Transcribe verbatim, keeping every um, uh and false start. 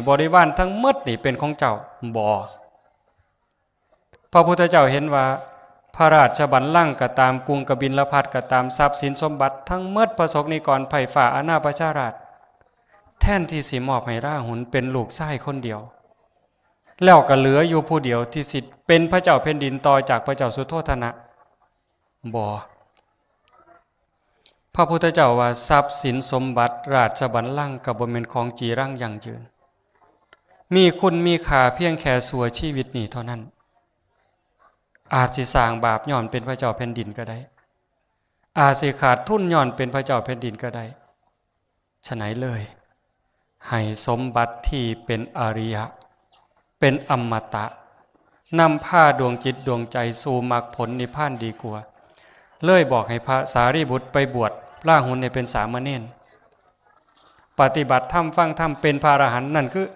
บริวารทั้งหมดนี่เป็นของเจ้า บ่ พระพุทธเจ้าเห็นว่า พระราชบัลลังก์ก็ตาม กรุงกบิลพัสดุ์ก็ตาม ทรัพย์สินสมบัติทั้งหมด พระสกนิกร ไพร่ฟ้า อาณาประชาราษฎร์ แทนที่สิมอบให้ราหุลเป็นลูกชายคนเดียว แล้วก็เหลืออยู่ผู้เดียวที่สิเป็นพระเจ้าแผ่นดินต่อจากพระเจ้าสุโธทนะ บ่ พระพุทธเจ้าว่า ทรัพย์สินสมบัติราชบัลลังก์ก็บ่แม่นของจีรังยั่งยืน มีคุณมีค่าเพียงแค่ชั่วชีวิตนี้เท่านั้น อาจสิสร้างบาปย้อนเป็นพระเจ้าแผ่นดินก็ได้ อาจสิขาดทุนย้อนเป็นพระเจ้าแผ่นดินก็ได้ ฉะนั้นเลย ให้สมบัติที่เป็นอริยะ เป็นอมตะ นำพาดวงจิตดวงใจสู่มรรคผลนิพพานดีกว่า เลยบอกให้พระสารีบุตรไปบวช ราหุลเนี่ยเป็นสามเณร ปฏิบัติธรรม ฟังธรรม เป็นพระอรหันต์ นั่นคือ